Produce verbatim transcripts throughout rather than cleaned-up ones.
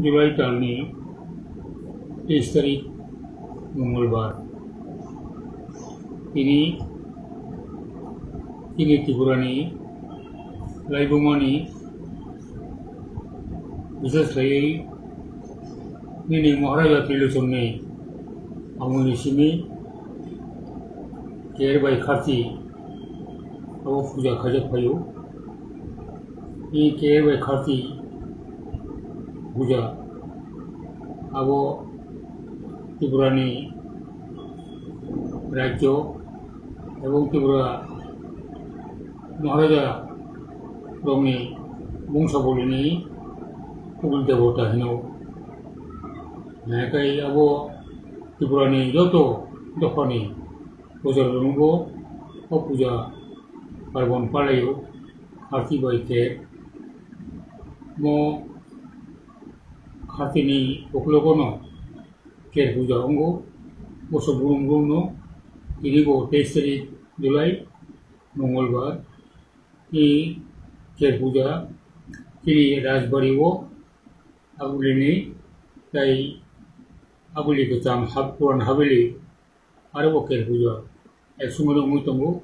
July talni teis tarik Mongolbar. Tini, tini Tripurani laibumani, bises khlaiwi nini Maharaja Trilochanni amoni simi Ker bai Kharti abo puja khaijak phaio. I Ker bai Kharti puja abo Tripurani rajyo ebong Tripura Maharaja rokni bongsa bolini kugul debota hino. Haikai abo Tripurani joto dophani puja rokbo o puja parbon palaio, Kharti bai Ker. Mo Khartini uklogono Ker puja wngo, boso brum brumno. Tini bo teis tarik July, Mongolbar, i Ker puja tini Rajbari o Agulini tai Aguli kwcham hab-, Puran Haveli aro bo Ker puja ek sumano wngwi tongo.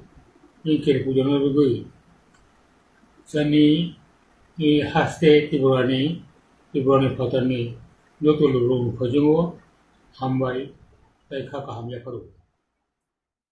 I Ker puja no rwgwi chani i haste Tripurani, Tripurani phatarni joto lukurokni phaijingo hambai tai kha kaham yapharo.